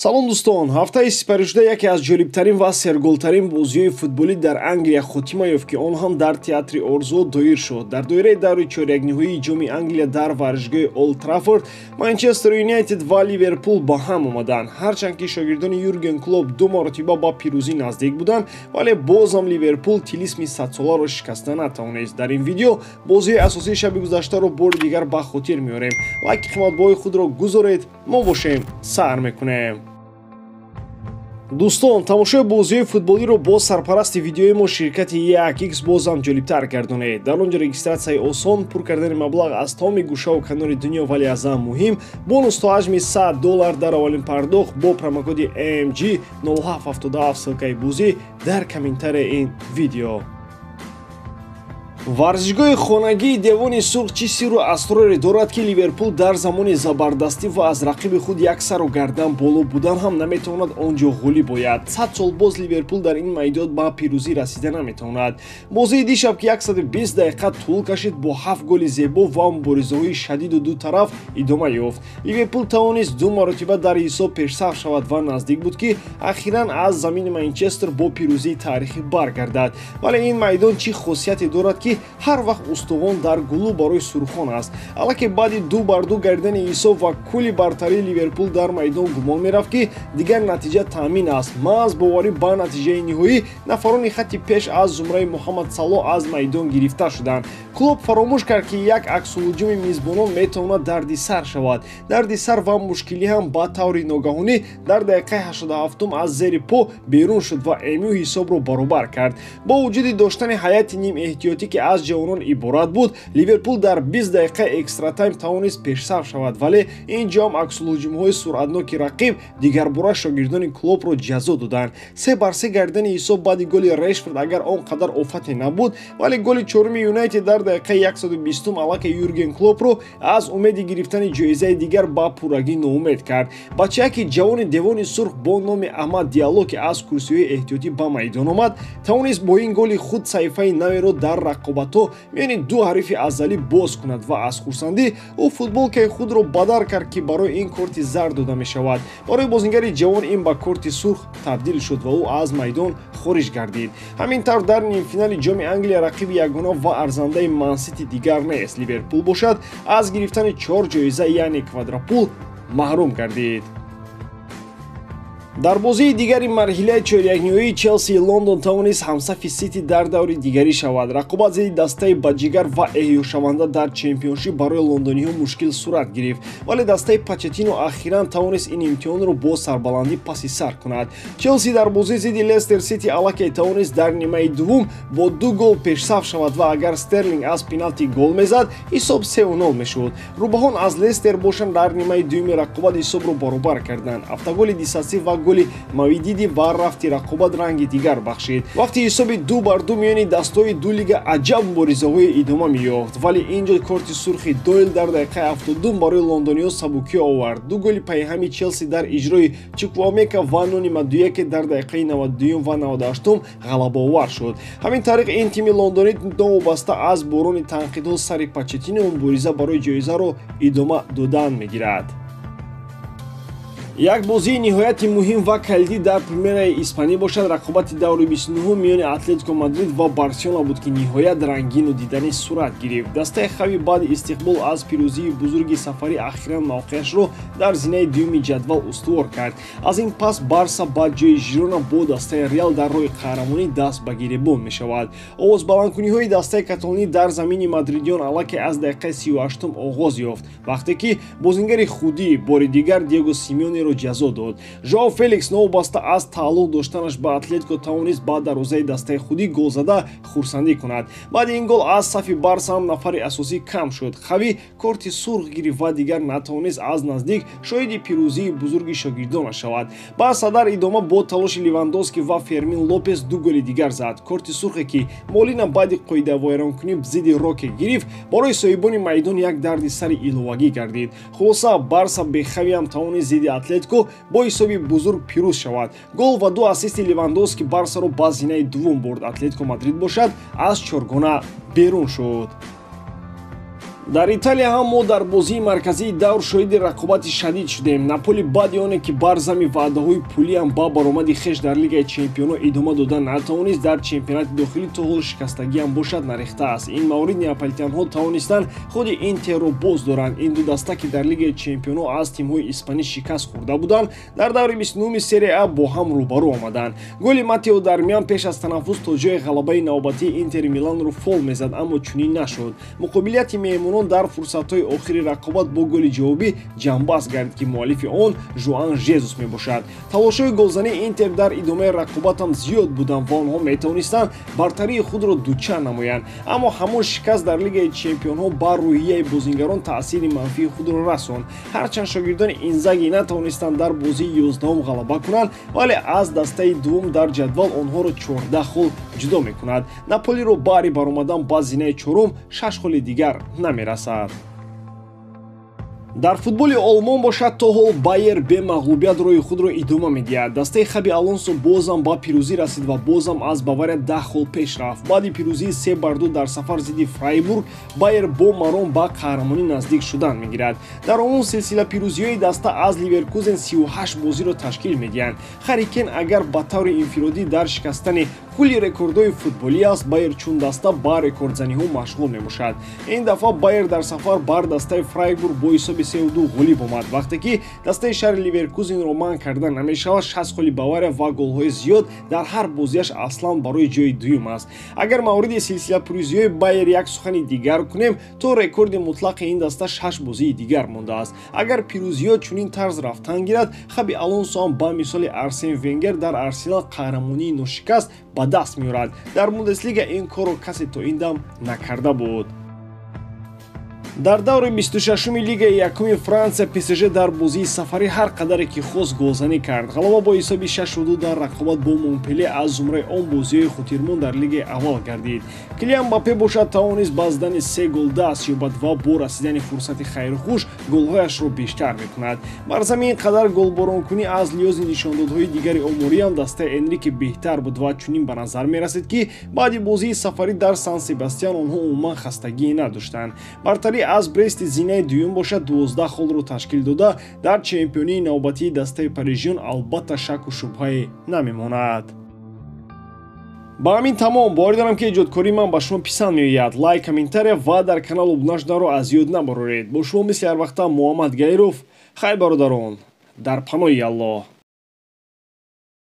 Салом дӯстон, ҳафтаи сипаришуда яке аз ҷолибтарин ва серголтарин бозиҳои футболӣ дар Англия хотима ёфт, ки он ҳам дар театри Орзуо доир шуд. Дар доираи даври чорякниҳоии ҷоми Англия дар варзишгоҳи Олд Траффорд Манчестер Юнайтед ва Ливерпул ба ҳам омаданд. Ҳарчанд ки шогирдони Юрген Клоп ду маротиба ба пирӯзӣ наздик буданд, вале боз ҳам Ливерпул тилисми садсоларо шикаста натавонист. Дар ин видео бозии асосии шаби гузаштаро бори дигар ба хотир меорем. Лайки қиматбоҳои худро гузоред, мо бошем сар мекунем. Дӯстон, тамошои бозиҳои футболиро бо сарпарасти видеои мо ширкати 1x бозам ҷолибтар гардонед. Дар он ҷо регистратсияи осон, пур кардани маблағ аз тамоми гӯшаву канори дунё, вале аз ҳам муҳим бонус то ҳаҷми $100 дар аввалин пардохт бо промокоди AMG 0777. Ссылкаи бозӣ дар комментарияи ин видео. Варзишгоҳи хонагии Девони Сурх чӣ сирру асроре дорад, ки Ливерпул дар замони забардастӣ ва аз рақиби худ як сару гардан боло будан ҳам наметавонад он ҷо ғолиб ояд? 100 сол боз Ливерпул дар ин майдон ба пирӯзӣ расида наметавонад. Бозии дишаб, ки 120 дақиқа тӯл кашид, бо 7 голи зебо ва муборизаҳои шадиду ду тараф идома ёфт. Ливерпул тавонист ду маротиба дар ҳисоб пешсаф шавад ва наздик буд, ки ахиран аз замини Манчестер бо пирӯзии таърихӣ баргардад. Вале ин майдон чӣ хосияте дорад, ки ҳар вақт устувон дар гулӯ барои сурхон аст? Аллаке баъди 2-2 гардидани ҳисоб ва кулли бартарии Ливерпул дар майдон гумон мерафт, ки дигар натиҷа таъмин аст. Маҳз боварӣ ба натиҷаи ниҳоӣ нафарони хатти пеш аз зумраи Муҳаммад Салоҳ аз майдон гирифта шуданд. Клоп фаромӯш кард, ки як аксулҳуҷуми мизбонон метавонад дарди сар шавад. Дарди сар ва мушкилӣ ҳам ба таври ногаҳонӣ дар дақиқаи 87 аз зери по берун шуд ва МЮ ҳисобро баробар кард. Бо вуҷуди доштани ҳайати нимэҳтиётӣ, ки аз ҷавонон иборат буд, Ливерпул дар 20 дақиқа экстратайм тавонист пешсаф шавад, вале ин ҷо ҳам аксулҳуҷумҳои суръатноки рақиб дигарбора шогирдони Клопро ҷазо доданд. 3-3 гардидани ҳисоб баъди голи Решфорд агар он қадар офате набуд, вале голи чоруми Юнайтед дар дақиқаи 120 аллакай Юрген Клопро аз умеди гирифтани ҷоизаи дигар ба пуррагӣ ноумед кард. Бачаяки ҷавони Девони Сурх бо номи Аҳмад Диалло, ки аз курсиҳои эҳтиётӣ ба майдон омад, тавонист бо ин голи худ саҳифаи наверо дар рақобатҳо миёни ду ҳарифи азалӣ боз кунад ва аз хурсандӣ ӯ футболкаи худро бадар кард, ки барои ин корти зард дода мешавад. Барои бозингари ҷавон ин ба корти сурх табдил шуд ва ӯ аз майдон хориҷ гардид. Ҳамин тавр дар нимфинали ҷоми Англия рақиби ягона ва арзандаи Мансити дигар нест. Ливерпул бошад аз гирифтани 4 ҷоиза, яъне квадрапул, маҳрум гардид. Дар бозии дигари марҳилаи чорякниҳоии Челси Лондон тавонист ҳамсафи Сити дар даври дигарӣ шавад. Рақобат зидди дастаи баҷигар ва эҳёшаванда дар чемпионшип барои лондониҳо мушкил сурат гирифт, вале дастаи Почеттино ахиран тавонист ин имтиҳонро бо сарбаландӣ паси сар кунад. Челси дар бозии зидди Лестер Сити аллакай тавонист дар нимаи дуввум бо 2 гол пешсаф шавад ва агар Стерлинг аз пеналти гол мезад, ҳисоб 3-0 мешуд. Рӯбаҳон аз Лестер бошанд дар нимаи дуюми рақобат ҳисобро баробар карданд. Автоголи Дисаси ва голи Мавидиди ва рафти рақобат ранги дигар бахшид. Вақти ҳисоби 2-2 миёни дастҳои ду лига аҷаб муборизаҳои идома меёфт, вале ин ҷо корти сурхи Дойл дар дақиқаи 72 барои лондониҳо сабукӣ овард. Ду голи пайҳами Челси дар иҷрои Чуквамека ва Нони Мадуяке дар дақиқаи 92 ва 98 ғалабаовар шуд. Ҳамин тариқ ин тими лондонӣ новобаста аз борони танқидҳо сари Почеттино мубориза барои ҷоизаро идома додан мегирад. Як бозии ниҳояти муҳим ва калидӣ дар Примераи Испанӣ бошад рақобати даври 29 миёни Атлетико Мадрид ва Барселона буд, ки ниҳоят рангину диданӣ сурат гирифт. Дастаи Хави баъди истиқбол аз пирӯзии бузурги сафарӣ ахиран мавқеашро дар зинаи дуюми ҷадвал устувор кард. Аз ин пас Барса ба ҷои Жирона бо дастаи Реал дар роҳи қаҳрамонӣ даст ба гиребон мешавад. Овозбаландкуниҳои дастаи каталонӣ дар замини мадридиён аллакай аз дақиқаи 38 оғоз ёфт, вақте ки бозингари худӣ бори дигар Диего Симеонеро ҷазо дод. Жоао Феликс новобаста аз тааллуқ доштанаш ба Атлетико тавонист ба дарвозаи дастаи худӣ гол зада хурсандӣ кунад. Баъди ин гол аз сафи Барса ҳам нафари асосӣ кам шуд. Хави корти сурх гирифт ва дигар натавонист аз наздик шоҳиди пирӯзии бузурги шогирдонаш шавад. Барса дар идома бо талоши Левандовски ва Фермин Лопес 2 голи дигар зад. Корти сурхе, ки Молина баъди қоидавайронкунӣ зидди Роке гирифт, барои соҳибони майдон як дарди сари иловагӣ гардид. Хулоса, Барса бе Хави ҳам тавонист зидди Атлетико бо ҳисоби бузург пирӯз шавад. Гол ва 2 ассисти Левандовски Барсаро ба зинаи дуввум бурд. Атлетико Мадрид бошад аз чоргона берун шуд. Дар Италия ҳам мо дар бозии марказии давр шоҳиди рақобати шадид шудем. Наполи баъди оне ки бар зами ваъдаҳои пулиам ба баромади хеш дар Лигаи чемпионҳо идома дода натавонист, дар чемпионати дохилӣ то ҳол шикастагиам бошад нарехтааст. Ин маврид неаполитянҳо тавонистанд худи Интерро боз доранд. Ин ду даста, ки дар Лигаи чемпионҳо аз тимҳои испанӣ шикаст хӯрда буданд, дар даври 29-ми Серия А бо ҳам рӯбарӯ омаданд. Голи Матео Дармиан пеш аз танаффус то ҷои ғалабаи навбатии Интери Миланро фол мезад, аммо чунин нашуд. Муқобилияти меҳмонон дар фурсатҳои охири рақобат бо голи ҷавобӣ ҷамъбаст гардид, ки муаллифи он Жуан Жезус мебошад. Талошҳои голзании Интер дар идомаи рақобат ҳам зиёд буданд ва онҳо метавонистанд бартарии худро дучанд намоянд, аммо ҳамон шикаст дар Лигаи чемпионҳо бар рӯҳияи бозингарон таъсири манфии худро расонд. Ҳарчанд шогирдони Инзаги натавонистанд дар бозии 11-ум ғалаба кунанд, вале аз дастаи дуввум дар ҷадвал онҳоро 14 хол ҷудо мекунад. Наполиро баъри баромадан ба зинаи чорум 6 холи дигар намерасад. Дар футболи Олмон бошад, то ҳол Байер бемағлубият роҳи худро идома медиҳад. Дастаи Хаби Алонсо бозам ба пирӯзӣ расид ва бозам аз Бавария 10 хол пеш рафт. Баъди пирӯзии 3-2 дар сафар зидди Фрайбург, Байер бо маром ба қаҳрамонӣ наздик шудан мегирад. Дар умум силсила пирӯзиҳои даста аз Ливеркузен 38 бозиро ташкил медиҳанд. Ҳарри Кен агар ба таври инфиродӣ дар шикастани кулли рекордҳои футболӣ аст, Байер чун даста ба рекордзаниҳо машғул мебошад. Ин дафъа Байер дар сафар бар дастаи Фрайбург бо ҳисоби 3-2 ғолиб омад. Вақте ки дастаи шаҳри Ливеркузенро манъ карда намешавад, 60 холи Бавария ва голҳои зиёд дар ҳар бозиаш аслан барои ҷои дуюм аст. Агар мавриди силсилапирӯзиҳои Байер як сухани дигар кунем, то рекорди мутлақи ин даста 6 бозии дигар мондааст. Агар пирӯзиҳо чунин тарз рафтан гирад, Хаби Алонсо ҳам ба мисоли Арсен Венгер дар Арсенал қаҳрамонии ношикаст ба даст меорад. Дар Бундеслига ин корро касе то ин дам накарда буд. Дар даври 26-уми Лигаи якуми Франсия ПСЖ дар бозии сафарӣ ҳар қадаре ки хост голзанӣ кард. Ғалаба бо ҳисоби 6-2 дар рақобат бо Монпеле аз зумраи он бозиҳои хотирмон дар Лигаи аввал гардид. Килиан Мбаппе бошад тавонист ба задани 3 гол даст ёбад ва бо расидани фурсати хайрхуш голҳояшро бештар мекунад. Бар замин ин қадар голборонкунӣ аз лиҳози нишондодҳои дигари омориам дастаи Энрике беҳтар буд ва чунин ба назар мерасид, ки баъди бозии сафарӣ дар Сан Себастьян онҳо умуман хастагӣ надоштанд. Бартарӣ аз Брести зинаи дуюм бошад 12 холро ташкил дода, дар чемпионии навбатии дастаи парижиён албатта шаку шубҳае намемонад. Ба ҳамин тамом. Боварӣ дорам, ки эҷодкории ман ба шумо писанд меояд. Лайк, комментария ва дар канал обуна шуданро аз ёд набароред. Бо шумо мисли ҳар вақта Муҳаммад Гаиров. Хайр, бародарон, дар паноҳи Аллоҳ.